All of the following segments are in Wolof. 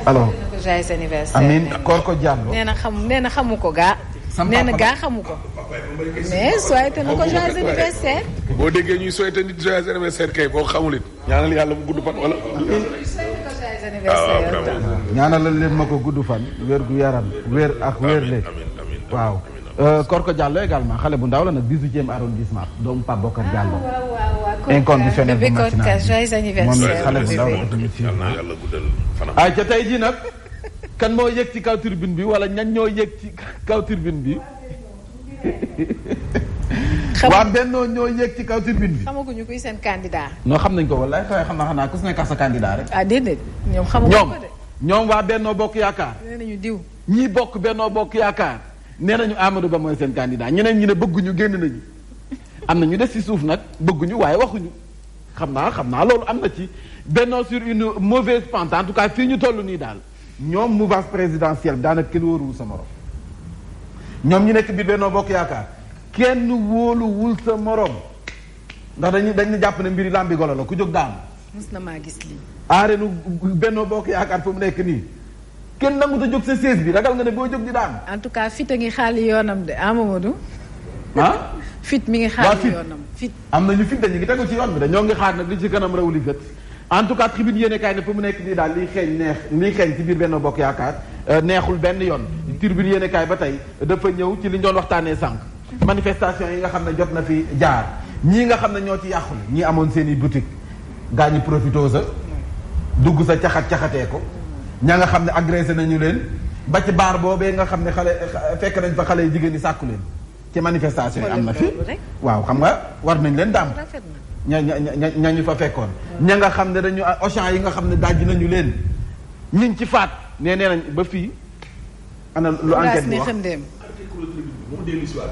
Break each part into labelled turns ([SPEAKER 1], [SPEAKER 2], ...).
[SPEAKER 1] alors
[SPEAKER 2] joyeux anniversaire.
[SPEAKER 1] amiin koor ko Diallo.
[SPEAKER 2] nee na xamu ko gaa. nee na gaa xamu ko. mais souhaité na ko joyeux anniversaire.
[SPEAKER 3] boo déggee ñuy souhaité nit joyeux anniversaire kay boo xamul it ñaanal yàlla mu gudd fan wala.
[SPEAKER 1] ñaanal leen ma ko gudd fan wér gu yaram wér ak wér le waaw. Korko Diallo également xale bu ndaw la nag 18e arrondissement doomu Pape Bokar Diallo. inconditionnel bu matinal
[SPEAKER 2] joyeux anniversaire
[SPEAKER 1] xale bu ndaw la
[SPEAKER 3] yàlla guddal fanam.
[SPEAKER 1] ay ca tey jii nag kan moo yëg ci kaw turbine bi wala ñan ñoo yëg ci kaw turbine bi. waa Benno ñoo yëg ci kaw turbine bi.
[SPEAKER 2] xamaguñu kuy seen candidat.
[SPEAKER 1] non xam nañ ko wallaay xam naa ku si nekk sa candidat rek.
[SPEAKER 2] ah déedéet ñoom xamaguñu ko de.
[SPEAKER 1] ñoom waa Benno Bokk Yaakaar.
[SPEAKER 2] nee nañu diw.
[SPEAKER 1] ñii bokk Benno Bokk Yaakaar. nee nañu Amadou Ba mooy seen candidat ñeneen ñi ne bëgguñu génn nañu am na ñu des ci suuf nag bëgguñu waaye waxuñu xam naa loolu am na ci Benno sur une mauvaise pente en tout cas fii ñu toll nii daal ñoom mouvance présidentielle bi daanaka kenn wóoruwul sa morom ñoom ñu nekk biir Benno Bokk Yaakaar kenn wóoluwul sa morom ndax dañu jàpp ne mbiri làmbi golo la ku jóg daan.
[SPEAKER 2] mos na maa gis lii.
[SPEAKER 1] aarenu Benno Bokk Yaakaar fu mu nekk nii. kenn nangu ta jóg sa siège bi ragal nga ne boo jóg di daan.
[SPEAKER 2] en tout cas fit a ngi xaali yoonam de Mamadou.
[SPEAKER 1] ah.
[SPEAKER 2] fit mi ngi xaali yoonam fit.
[SPEAKER 1] am na ñu fit dañu ngi tegu ci yoon bi dañoo ngi xaar nag li ci kanam raw li gët en tout cas tribune yéene kaay ne fu mu nekk nii daal liy xeeñ ci biir Benno Bokk Yaakaar neexul benn yoon. tribune yéene kaay ba tey dafa ñëw ci li ñu doon waxtaanee sànq. manifestation yi nga xam ne jot na fi jaar ñii nga xam ne ñoo ci yàqule ñii amoon seen i boutique gaa ñi profité sa dugg sa caxatee ko. ña nga xam ne agressé nañu leen ba ci baar boobee nga xam ne xale fekk nañ fa xale yu jigéen ñi sàkku leen ci manifestation yi am na fi waaw xam nga war nañ leen daam ña ñu fa fekkoon ña nga xam ne dañu Auchan yi nga xam ne dajji nañu leen ñiñ ci faat nee nañ ba fii ana lu enquête bi wax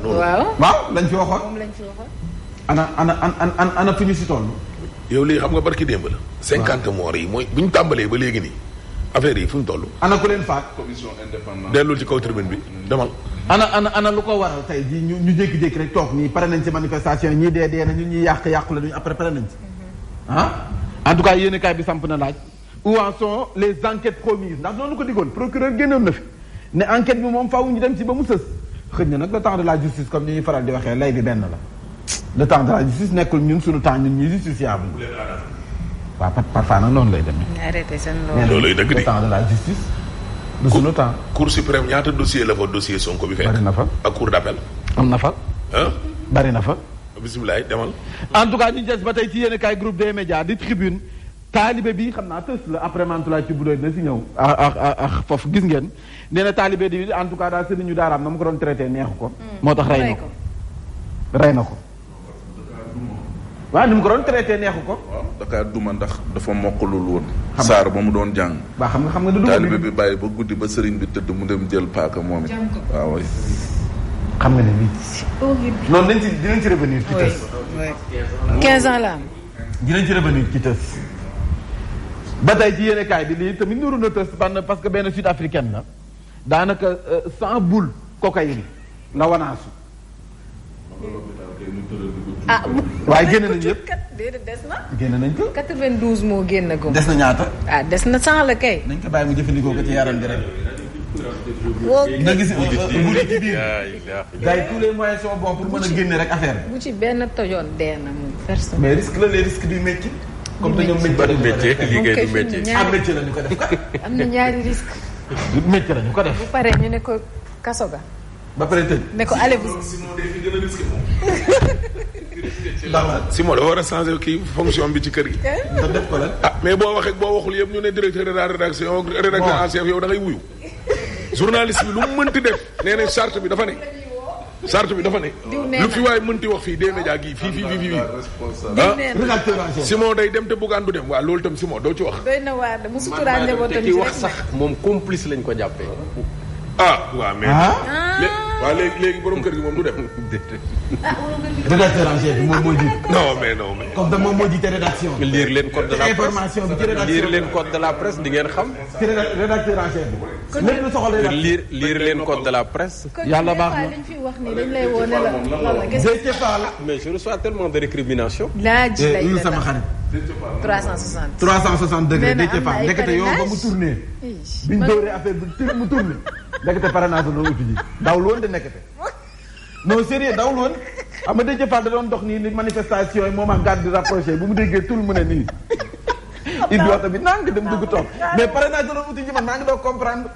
[SPEAKER 1] waaw lañ fi waxoon ana fu ñu si toll
[SPEAKER 3] yow lii xam nga barki démb la 50 morts yi mooy bu ñu tàmbalee ba léegi nii affaire yi fu ñu toll.
[SPEAKER 1] ana ku leen faat.
[SPEAKER 3] commission indépendante. dellul ci kaw tribune bi demal.
[SPEAKER 1] ana lu ko waral tey jii ñu jékki-jékki rek toog nii pare nañ ci manifestation ñii dee nañu ñuy yàqu la ñu après pare nañ ci. en tout cas yéenekaay bi samp na laaj. où en sont les enquêtes promises ndax noonu ko diggoon procureur génnoon na fi ne enquête bi moom faaw ñu dem ci ba mu sës. xëy na nag le temps de la justice comme ni ñuy faral di waxee lay bi benn la le temps de la justice nekkul ñun suñu temps ñun ñuy justiciable. waaw parfois nag noonu lay demee.
[SPEAKER 2] arrêté seen loolu.
[SPEAKER 3] loolu lay dëgg
[SPEAKER 1] le temps de la justice. du sunu temps.
[SPEAKER 3] cour suprême ñaata dossier la fa dossier Sonko bi fekk.
[SPEAKER 1] bari na fa
[SPEAKER 3] ak cour d'appel.
[SPEAKER 1] am na fa. bari na fa.
[SPEAKER 3] bisimilah demal.
[SPEAKER 1] en tout cas ñu des ba tey ci yéen kaay groupe des médias di tribune taalibe bi xam naa tës la après Mantoulaye ci bu doy na si ñëw. foofu gis ngeen nee na taalibe bi en tout cas daal sëriñu daaraam na mu ko doon traité neexu ko. moo tax rey na ko. waaw ni mu ko doon traité neexu ko.
[SPEAKER 4] waaw Dakar duma ndax dafa mokkalul woon. saar ba mu doon jàng.
[SPEAKER 1] waaw xam nga du duma
[SPEAKER 4] taalibe bi bàyyi ba guddi ba sëriñ bi tëdd mu dem jël paaka moom it. waaw waay.
[SPEAKER 1] xam nga ne lii. noonu dinañ ci revenir ci tës.
[SPEAKER 2] 15 ans la am.
[SPEAKER 1] dinañ ci revenir ci tës. ba tey ci yéene kaay bi lii tamit nuru na tës parce que benn sud africaine la daanaka 100 boules cocaïne la wanaasu. waaye génne nañ yëpp
[SPEAKER 2] déedéet des na.
[SPEAKER 1] génne nañ ko.
[SPEAKER 2] 92 moo génn gum.
[SPEAKER 1] des na ñaata.
[SPEAKER 2] des na 100 la kay.
[SPEAKER 1] nañ ko bàyyi mu jëfandikoo ko ci yaram bi rek. nga gis bu ci biir. gars yi tous les moyens sont bons pour mën a génne rek affaire bi.
[SPEAKER 2] bu ci benn tojoon dee na moom personne.
[SPEAKER 1] mais risque la les risques du métier. comme te ñoom
[SPEAKER 3] métier liggéey du métier.
[SPEAKER 1] am métier la ñu ko def.
[SPEAKER 2] am na ñaari risque.
[SPEAKER 1] métier la ñu ko def.
[SPEAKER 2] bu paree ñu ne ko kaso ga.
[SPEAKER 1] ba pare tëj.
[SPEAKER 2] ne ko allez vous.
[SPEAKER 3] Simon dafa war a changer kii fonction bi ci kër gi.
[SPEAKER 1] nga def ko lan.
[SPEAKER 3] mais boo waxee boo waxul yëpp ñu ne directeur de la rédaction rédacteur en chef yow da ngay wuyu. journaliste bi lu mu mënti def nee na charte bi dafa ne. lu fi waaye mënti wax fii des médias gii fii.
[SPEAKER 1] rédacteur en chef.
[SPEAKER 3] Simon day dem te buggaan du dem waaw loolu itam Simon doo ci wax.
[SPEAKER 2] doy na waar de mu suturaan njabootam
[SPEAKER 5] ci wax sax moom complice lañ ko jàppee.
[SPEAKER 3] waaw mais. waaw léegi borom kër gi moom du dem.
[SPEAKER 1] rédacteur en chef bi moom moo jiite.
[SPEAKER 3] non mais.
[SPEAKER 1] comme moom moo jiite rédaction.
[SPEAKER 5] lire leen code de la presse
[SPEAKER 1] information bi ci rédaction
[SPEAKER 5] lire leen code de la presse di ngeen xam.
[SPEAKER 1] ci rédacteur en chef bi. lépp lu soxal rédaction.
[SPEAKER 5] lire leen code de la presse.
[SPEAKER 1] yàlla baax na
[SPEAKER 2] liñ fi wax nii dañ lay woo ne la.
[SPEAKER 1] Déthié Fall.
[SPEAKER 5] mais je reçois tellement de récriminations.
[SPEAKER 2] laaj lay
[SPEAKER 1] sama xarit.
[SPEAKER 2] 360.
[SPEAKER 1] 360 degré
[SPEAKER 2] nee na
[SPEAKER 1] Déthié
[SPEAKER 2] am na
[SPEAKER 1] Fall
[SPEAKER 2] ay
[SPEAKER 1] ndekete yow ba mu tourné. biñ dóoree affaire bi mu tourné. ndekete parrainage la doon uti ji dawul woon de ndekete. non sérieux dawul woon xam nga Déthié Fall da doon dox nii ni manifestation yi moom ak garde di rapproché bu mu déggee tout mu ne nii. indi oto bi nang dem dugg toog mais parrainage la doon uti ji man maa ngi doon comprendre.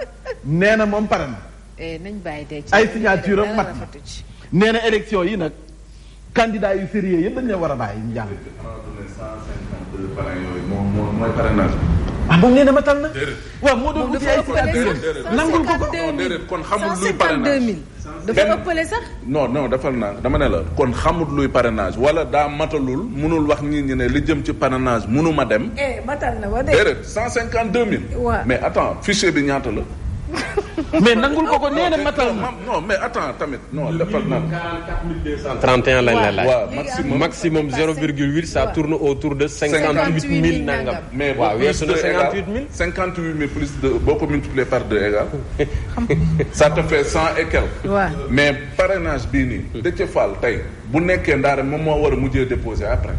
[SPEAKER 1] nee na moom pare na.
[SPEAKER 2] nañ bàyyi de
[SPEAKER 1] ay signature am mat na. nee na élection yi nag candidat yu sérieux yëpp dañ leen war a bàyyi ñu jàll.
[SPEAKER 4] 152 parrain yooyu mooy parrainage.
[SPEAKER 1] ah moom nee na matal na. waaw moo doon
[SPEAKER 2] moom
[SPEAKER 1] uti ay signature nangul ko ko.
[SPEAKER 4] déedéet kon xamul luy parrainage
[SPEAKER 2] 152 000 dafa ëppale sax.
[SPEAKER 4] non defal naa dama ne la kon xamul luy parrainage wala daa matalul munul wax nit ñi ne li jëm ci parrainage munuma dem.
[SPEAKER 2] matal na ba de.
[SPEAKER 4] déedéet 152 000.
[SPEAKER 2] waaw
[SPEAKER 4] mais attends fichier bi ñaata la.
[SPEAKER 1] mais nangul ko nee na matal na.
[SPEAKER 4] non mais attends tamit non defal naa.
[SPEAKER 5] 31 lañ la laaj.
[SPEAKER 4] waaw
[SPEAKER 5] maximum 0,8 ça tourne autour de 58 000 nangam.
[SPEAKER 4] mais
[SPEAKER 5] waaw weesu na 58 000.
[SPEAKER 4] 58 000 plus de boo ko multiplier par 2 égale. ça te fait 100 et quelques.
[SPEAKER 2] waaw
[SPEAKER 4] mais parrainage bii nii. Déthié Fall tey bu nekkee ndaare moom moo war a mujjee déposer après.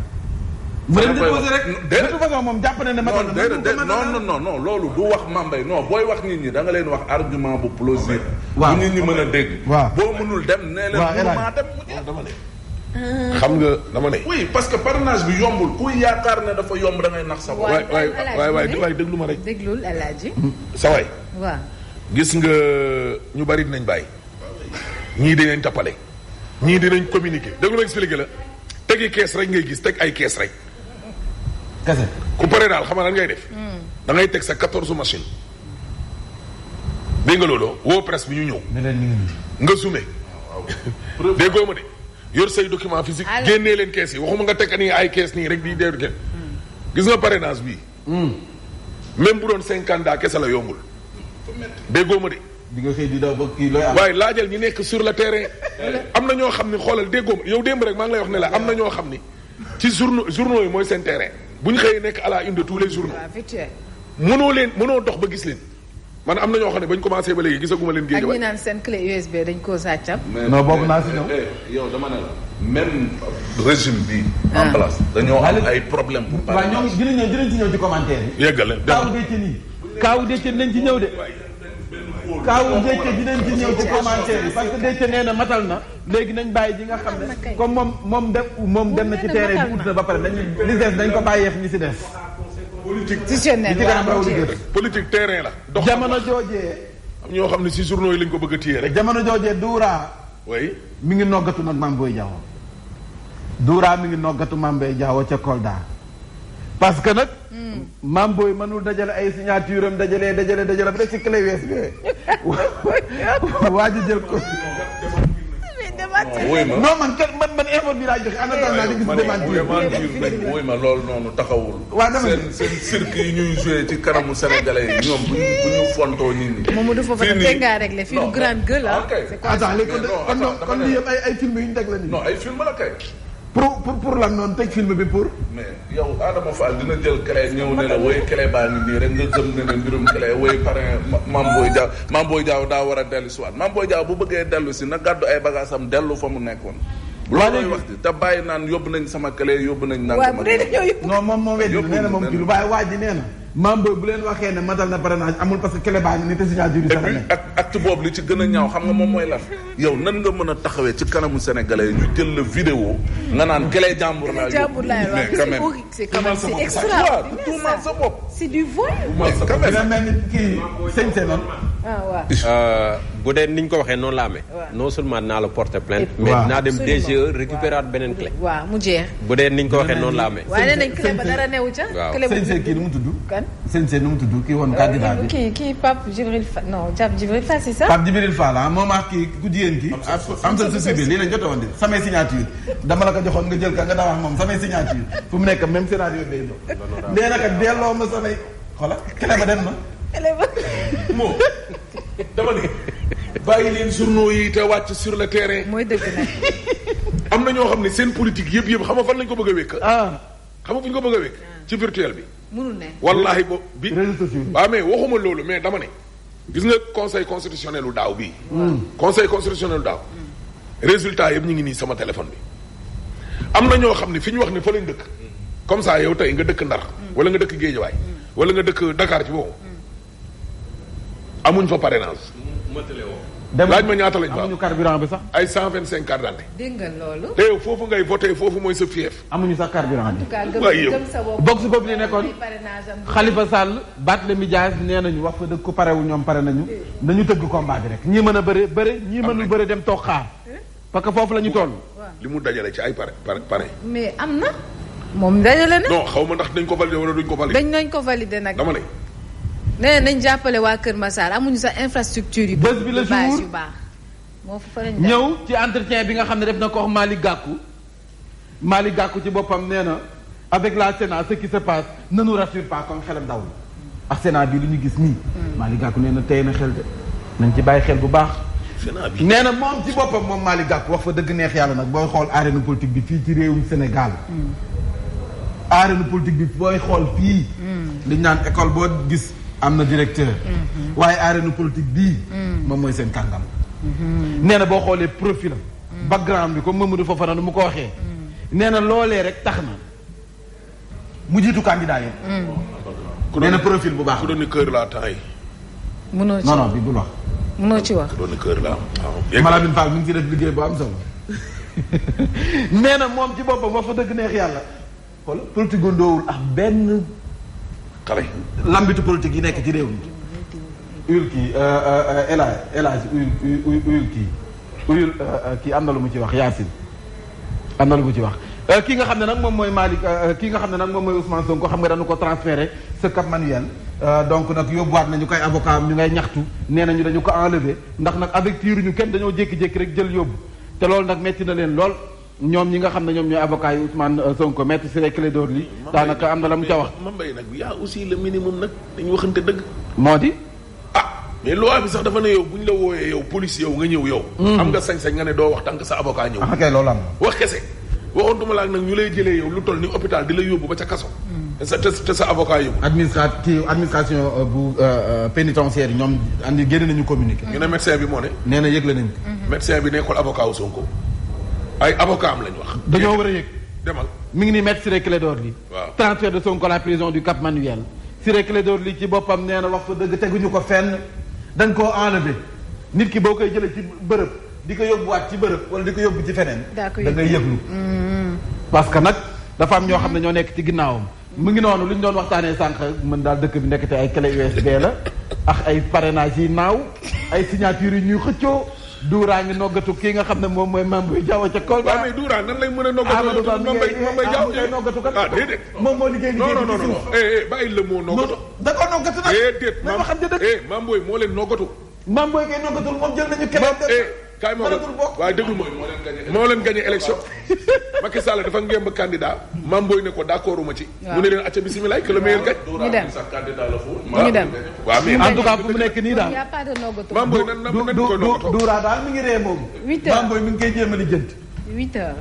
[SPEAKER 1] mu leen déposé rek de toute façon moom jàpp na ne matal na.
[SPEAKER 4] non loolu du wax Mambay non booy wax nit ñi da nga leen wax argument bu plausible.
[SPEAKER 1] waaw
[SPEAKER 4] bu nit ñi mën a dégg.
[SPEAKER 1] waaw
[SPEAKER 4] boo mënul dem nee leen mënumaa dem mu jeex.
[SPEAKER 3] dama ne. xam nga dama ne.
[SPEAKER 4] oui parce que parrainage bi yombul kuy yaakaar ne dafa yomb da ngay nax sa bopp.
[SPEAKER 3] waay déglu ma rek.
[SPEAKER 2] déglul El Hadji.
[SPEAKER 3] sa waay.
[SPEAKER 2] waaw.
[SPEAKER 3] gis nga ñu bari dinañ bàyyi. ñii dinañ tappale. ñii dinañ communiquer déglu ma expliquer la. tegi kees rek ngay gis teg ay kees rek.
[SPEAKER 1] kese
[SPEAKER 3] ku pare daal xam nga lan ngay def. da ngay teg sa 14 machine. dégg nga loolu woo presse bi ñu ñëw.
[SPEAKER 1] ne leen ñu ngi nii.
[SPEAKER 3] nga zoomé. déggoo ma de yor say document physique. génnee leen kees yi waxuma nga teg nii ay kees nii rek di dee kenn. gis nga parrainage bii. même bu doon 50 kese la yombul. déggoo ma de.
[SPEAKER 1] di nga xëy di daw ba kii looy am.
[SPEAKER 3] waaye laajal ñi nekk sur le terrain. am na ñoo xam ni xoolal déggoo ma yow démb rek maa ngi lay wax ne la am na ñoo xam ni. ci journaux yi mooy seen terrain. bu ñu xëyee nekk à la une de tous les journaux. mënoo dox ba gis leen. man am na ñoo xam ne bañ commencé ba léegi gisaguma leen géej.
[SPEAKER 2] ak ñi naan seen clé USB dañ koo sàccam.
[SPEAKER 1] non bokk naa si ñoom.
[SPEAKER 4] yow dama ne la même régime bi en place dañoo am ay problème pour
[SPEAKER 1] waaw ñoom dinañ ci ñëw ci commentaire yi.
[SPEAKER 3] yeggal leen
[SPEAKER 1] kaawu Déthié nii. kaawu Déthié dinañ ci ñëw de. kaawu Déthié dinañ ci ñëw ci commentaire yi parce que Déthié nee na matal na. léegi nañ bàyyi ji nga xam ne comme moom dem na ci terrain bi ut na ba pare li des dañ ko bàyyeef ñi si des.
[SPEAKER 3] politique terrain la. dox
[SPEAKER 1] jamono joojee.
[SPEAKER 3] am ñoo xam ne si journaux yi lañ ko bëgg a téye rek.
[SPEAKER 1] jamono joojee Doura.
[SPEAKER 3] oui.
[SPEAKER 1] mi ngi noggatu nag Mame Boye Diao. Doura mi ngi noggatu Mame Boye Diao ca Kolda. parce que nag. Mame Boye mënul dajale ay signature am dajale ba rek ci clé USB. waa ji jël ko. non man effort bi laa joxe en attendant di gis démentir.
[SPEAKER 4] woy ma loolu noonu taxawul.
[SPEAKER 1] waaw dama
[SPEAKER 4] seen cirque yi ñuy joué ci kanamu sénégalais yi ñoom bu ñu fontoo nit ñi.
[SPEAKER 2] Mamadou Fofana teg ngaa réglé fii du grande gueule ah.
[SPEAKER 1] attends léegi kon lii yëpp ay film yu ñu teg la nii.
[SPEAKER 4] non ay film la kay.
[SPEAKER 1] pour lan noonu teg film bi pour.
[SPEAKER 4] mais yow Adama Fall dina jël clé ñëw ne la woy clé baa ngi nii rek nga gëm ne ne mbirum clé woy parrain Mame Boye Diao daa war a dellu si waat Mame Boye Diao bu bëggee dellu si na gàddu ay bagages am dellu fa mu nekkoon. loolooy wax ji te bàyyi naan yóbbu nañ sama clé yóbbu nañ. naan sama
[SPEAKER 1] non moom weddi nee na moom kii lu waaye waa ji nee na. Mame Boye bu leen waxee ne matal na parrainage amul parce que clé baa ngi nii te signature yi sax
[SPEAKER 4] ak acte boobu li ci gën a ñaaw xam nga moom mooy lan yow nan nga mën a taxawee ci kanamu sénégalais yi ñu jël la vidéo nga naan clé jàmbur laa yóbbu mais quand même
[SPEAKER 2] c'est extraordinaire
[SPEAKER 4] sa bopp
[SPEAKER 2] c'est du vol.
[SPEAKER 1] dina mel ni kii sëñ noonu.
[SPEAKER 2] waaw.
[SPEAKER 5] bu dee ni ñu ko waxee noonu la amee. non seulement naa la porter plainte. mais naa dem DGE récupérer beneen clé.
[SPEAKER 2] waaw mu jeex.
[SPEAKER 5] bu dee ni ñu ko waxee noonu la amee.
[SPEAKER 2] waaye nee nañ clé ba dara newu ca.
[SPEAKER 5] waaw
[SPEAKER 1] sëñ kii nu mu tudd.
[SPEAKER 2] kan
[SPEAKER 1] sëñ nu mu tudd kii woon candidat bi.
[SPEAKER 2] kii Pape Djibril Fall non Djibril Fall c'est ça.
[SPEAKER 1] Pape Djibril Fall ah moom ak kii ku jigéen ki. am sa souci bi lii lañ jotoon di samay signature dama la ko joxoon nga jël ka nga daa wax moom samay signature fu mu nekk même scénario day doon. nee na kat delloo ma samay xoolal clé ba dem na.
[SPEAKER 3] moo dama ne bàyyi leen journaux yi te wàcc sur le terrain.
[SPEAKER 2] mooy dëgg nag.
[SPEAKER 3] am na ñoo xam ne seen politique yëpp xam nga fan lañ ko bëgg a wékk. xam nga fu ñu ko bëgg a wékk. ci virtuel bi.
[SPEAKER 2] mënul ne.
[SPEAKER 3] wallaahi bo bi
[SPEAKER 1] réseaux sociaux.
[SPEAKER 3] waaw mais waxuma loolu mais dama ne. gis nga conseil constitutionnel lu daaw bii. conseil constitutionnel lu daaw. résultat yëpp ñu ngi nii sama téléphone bi. am na ñoo xam ne fi ñu wax ne fa lañ dëkk. comme ça yow tey nga dëkk Ndar. wala nga dëkk Géejawaay. wala nga dëkk Dakar ci boobu. amuñ fa parrainage. laaj ma ñaata lañ fa
[SPEAKER 1] amuñu carburant bi sax.
[SPEAKER 3] ay 125 cartes d'identité.
[SPEAKER 2] dégg nga loolu.
[SPEAKER 3] te yow foofu ngay voté foofu mooy sa fief.
[SPEAKER 1] amuñu sax carburant bi.
[SPEAKER 2] en tout cas gëm sa bopp.
[SPEAKER 1] box boobu li nekkoon Khalifa Sall Barthélémy Dias nee nañu wax fa dëgg ko parewu ñoom pare nañu. nañu tëgg combat bi rek ñii mën a bëre ñii mënul bëre dem toog xaar. parce que foofu la ñu toll.
[SPEAKER 3] li mu dajale ci ay pare.
[SPEAKER 2] mais am na. moom dajale na.
[SPEAKER 3] non xaw ma ndax dañ ko valider wala duñ ko valider.
[SPEAKER 2] dañ ko valider nag.
[SPEAKER 3] dama ne.
[SPEAKER 2] nee nañ jàppale waa Kër Massar amuñu sax infrastructure yu.
[SPEAKER 1] bés bi la jour
[SPEAKER 2] yu baax. moo fa lañ
[SPEAKER 1] ñëw ci entretien bi nga xam ne def na ko wax Malick Gakou ci boppam nee na avec la Sénat ce qui se passe ne nous rassure pas comme xelam dawul ak Sénat bi lu ñu gis nii. Malick Gakou nee na tey na xel de nañ ci bàyyi xel bu baax.
[SPEAKER 3] Sénat bi
[SPEAKER 1] nee na moom ci boppam moom Malick Gakou wax fa dëgg neex yàlla nag booy xool arène politique bi fii ci réewum Sénégal. arène politique bi booy xool fii. liñ naan école boo gis am na directeur. waaye arène politique bii. moom mooy seen kàngam. nee na boo xoolee profil am. background bi comme Mamadou Fofana nu mu ko waxee. nee na loolee rek tax na mu jiitu candidat yi. nee na profil bu baax.
[SPEAKER 3] ku doon ni kër laa temps yi.
[SPEAKER 2] mënoo ci
[SPEAKER 1] non bi bul wax.
[SPEAKER 2] mënoo ci wax.
[SPEAKER 3] ku doon ni kër laa waaw.
[SPEAKER 1] Malamine Fall mi ngi ci def liggéey bu am solo. nee na moom ci boppam wax fa dëgg neex yàlla. xool politique gu ndoowul ak benn.
[SPEAKER 3] xale.
[SPEAKER 1] lambitu politique yi nekk ci réew mi. uyul kii élage uyul kii. uyul kii am na lu mu ci wax Yacine. am na lu mu ci wax kii nga xam ne nag moom mooy Malick kii nga xam ne nag moom mooy Ousmane Sonko xam nga dañu ko transféré ce Cap Manuel donc nag yóbbuwaat nañu koy avocat am ñu ngay ñaxtu nee nañu dañu ko enlever ndax nag avec tiiruñu kenn dañoo jékki-jékki rek jël yóbbu te loolu nag metti na leen lool ñoom ñi nga xam ne ñoom ñooy avocat yi Ousmane Sonko maître Ciré Clédor Ly daanaka am na la mu ca wax.
[SPEAKER 3] Mambay nag yaa aussi le minimum nag dañu waxante dëgg.
[SPEAKER 1] moo di.
[SPEAKER 3] mais loi bi sax dafa ne yow bu ñu la wooyee yow police yow nga ñëw yow. am nga sañ-sañ nga ne doo wax tant que sa avocat ñëw.
[SPEAKER 1] ok loolu am
[SPEAKER 3] wax kese waxoontuma laa nag ñu lay jëlee yow lu toll ni hôpital di la yóbbu ba ca kaso. te sa avocat yóbbu.
[SPEAKER 1] administration bu pénitentiaire yi ñoom andi génn nañu communiqué.
[SPEAKER 3] ñu ne médecin bi moo ne.
[SPEAKER 1] nee na yëgle nañ ko.
[SPEAKER 3] médecin bi nekkul avocat wu Sonko ay avocat am lañ wax.
[SPEAKER 1] dañoo war a yëg.
[SPEAKER 3] demal
[SPEAKER 1] mi ngi nii maître Ciré Clédor Ly.
[SPEAKER 3] waaw
[SPEAKER 1] transfert de Sonko à la prison du Cap Manuel. Ciré Clédor Ly ci boppam nee na wax fa dëgg teguñu ko fenn. dañ koo enlever nit ki boo koy jëlee ci bërëb di ko yóbbuwaat ci bërëb wala di ko yóbbu ci feneen. da ngay yëglu. parce que nag dafa am ñoo xam ne ñoo nekk ci ginnaawam. mu ngi noonu lu ñu doon waxtaanee sànq mën daal dëkk bi nekkate ay clé USB la ak ay parrainage yi naaw ay signature yi ñuy xëccoo. Duuraa ngi noggatu kii nga xam ne moom mooy Mame Boye Diao ca Kolda.
[SPEAKER 3] waaw mais Duuraa nan lay mën a noggatu.
[SPEAKER 1] Amadou Ba mi
[SPEAKER 3] Mame Diao
[SPEAKER 1] ngay noggatu kat.
[SPEAKER 3] ah déedéet.
[SPEAKER 1] moom moo liggéey liggéey
[SPEAKER 3] non non non bàyyi la moo noggatu.
[SPEAKER 1] da ko noggatu nag.
[SPEAKER 3] déedéet
[SPEAKER 1] ma xam ne dëgg.
[SPEAKER 3] Mame Boye moo leen noggatu.
[SPEAKER 1] Mame Boye kay noggatul moom jël nañu keneen.
[SPEAKER 3] kaay ma waaye déglu ma moo leen gagné élection. Macky Sall dafa ngemb candidat. Mame Boye ne ko d'accorduma ci. mu ne leen acca bisimilah que le meilleur gagne.
[SPEAKER 2] ñu dem
[SPEAKER 3] ñu dem. waaw mais
[SPEAKER 1] en tout cas fu mu nekk nii daal.
[SPEAKER 2] y a pas de noggatu.
[SPEAKER 3] Mame Boye nan ko noggatoo.
[SPEAKER 1] Duuraa daal mi ngi ree moom.
[SPEAKER 2] 8 heures
[SPEAKER 1] Mame Boye mi ngi koy jéem a lijjanti.
[SPEAKER 2] 8 heures.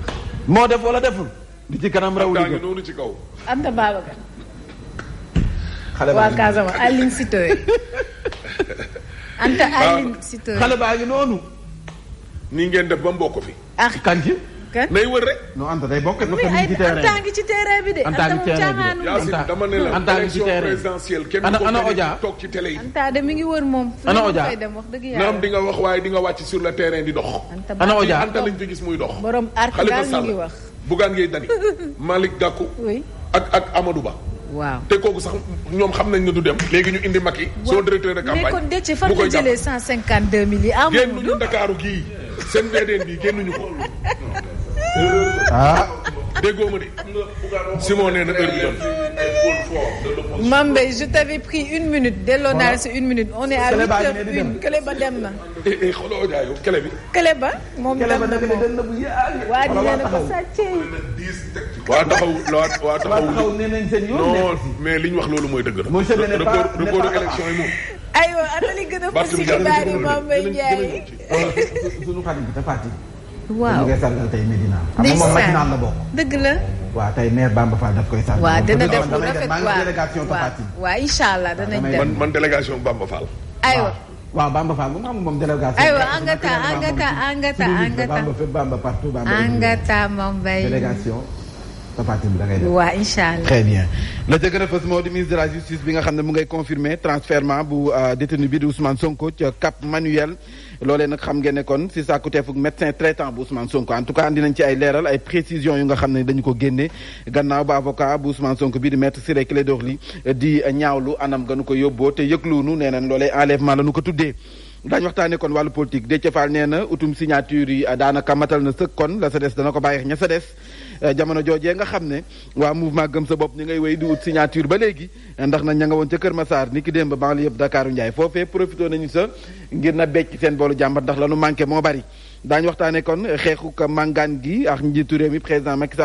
[SPEAKER 1] moo def wala deful. di ci kanam raw li
[SPEAKER 3] noonu ci kaw.
[SPEAKER 2] Anta Babacar.
[SPEAKER 1] xale
[SPEAKER 2] waa Casamance Aline Sitoé. Anta Aline Sitoé.
[SPEAKER 1] xale baa ngi noonu.
[SPEAKER 3] nii ngeen def ba mbokk fi.
[SPEAKER 2] ah
[SPEAKER 1] kan ci.
[SPEAKER 2] kan
[SPEAKER 3] nay wër rek.
[SPEAKER 1] non Anta day bokk
[SPEAKER 2] oui ay Anta ngi ci terrain bi de.
[SPEAKER 1] Anta ngi ci terrain bi
[SPEAKER 2] de
[SPEAKER 3] Yacine dama ne la
[SPEAKER 1] Anta ngi ci
[SPEAKER 3] élection
[SPEAKER 1] terrain
[SPEAKER 3] présidentielle kenn
[SPEAKER 1] ana
[SPEAKER 3] ko
[SPEAKER 1] Odia
[SPEAKER 3] toog ci télé yi.
[SPEAKER 2] Anta de mi ngi wër moom.
[SPEAKER 1] ana Odia
[SPEAKER 2] koy dem wax dëgg yàlla.
[SPEAKER 3] naam di nga wax waaye di nga wàcc sur le terrain di dox.
[SPEAKER 1] ana Odia
[SPEAKER 3] Anta lañ fi gis muy dox.
[SPEAKER 2] borom arc daal mi ngi wax
[SPEAKER 3] Bougane Gueye Dany Malick Gakou.
[SPEAKER 2] oui
[SPEAKER 3] ak Amadou Ba.
[SPEAKER 2] waaw
[SPEAKER 3] te kooku sax ñoom xam nañ ne du dem. léegi ñu indi Macky. son directeur de campagne
[SPEAKER 2] mais kon Déthié fan nga jëlee 152 000 yi Amadou.
[SPEAKER 3] génnuñu Ndakaaru gii seen VDN bi génnuñu ko.
[SPEAKER 1] ah.
[SPEAKER 3] déggoo ma de. Simon nee na heure bi doon.
[SPEAKER 2] Mame Mbaye je t'avais pris 1 minute. delloo naa la si 1 minute on est à 8h01 kële ba dem na.
[SPEAKER 3] xooloo Odia yow kële bi.
[SPEAKER 2] kële ba moom dem na moom waa di nee na ko sàccee.
[SPEAKER 3] waa taxaw
[SPEAKER 1] nee nañ seen yoon
[SPEAKER 3] non mais li ñu wax loolu mooy dëgg la.
[SPEAKER 1] monsieur le maire
[SPEAKER 3] report élection yi moom.
[SPEAKER 2] aywa ana li gën a fës si xibaar yi Mame Mbaye Ndiaye.
[SPEAKER 1] suñu xarit bi dafa
[SPEAKER 2] waaw
[SPEAKER 1] ñu ngi sargal tey Medina. xam nga moom Medina la bokk.
[SPEAKER 2] dëgg la.
[SPEAKER 1] waaw tey maire Bamba Fall daf koy sargal.
[SPEAKER 2] waaw dina def lu rafet
[SPEAKER 1] waaw délégation Tapati.
[SPEAKER 2] waaw incha allah danañ dem.
[SPEAKER 3] man délégation Bamba Fall.
[SPEAKER 2] aywa
[SPEAKER 1] waaw Bamba Fall moom xam nga moom délégation.
[SPEAKER 2] aywa angata
[SPEAKER 1] Bamba partout Bamba.
[SPEAKER 2] angata Mame Mbaye.
[SPEAKER 1] délégation. Tapha Tine bi da ngay def.
[SPEAKER 2] waaw incha allah.
[SPEAKER 1] très bien la ca gën a fës moo di ministre de la justice bi nga xam ne mu ngay confirmer transfèrement bu détenu bi di Ousmane Sonko ca Cap Manuel. loolee nag xam ngeen ne kon si sàkkuteefug médecin traitant bu Ousmane Sonko en tout cas andi nañ ci ay leeral ay précisions yu nga xam ne dañu ko génne gannaaw ba avocat bu Ousmane Sonko bi di maître Ciré Clédor Ly di ñaawlu anam ganu ko yóbboo te yëgluunu nee nañ loolee enlèvement la nu ko tuddee. daañu waxtaanee kon wàllu politique Déthié Fall nee na utum signature yi daanaka matal na sëkk kon la sa des dana ko bàyyi ña sa des jamono joojee nga xam ne waa mouvement gëm sa bopp ñi ngay wéy di ut signature ba léegi ndax nag ña nga woon ca Kër Massar ni ki démb banlieue yëpp Dakaaru Njaay foofee profité nañu sa ngir na becc seen boolu jàmbat ndax lanu manqué moo bari daañu waxtaanee kon xeexu màngaan gi ak njiitu réew mi président Macky Sall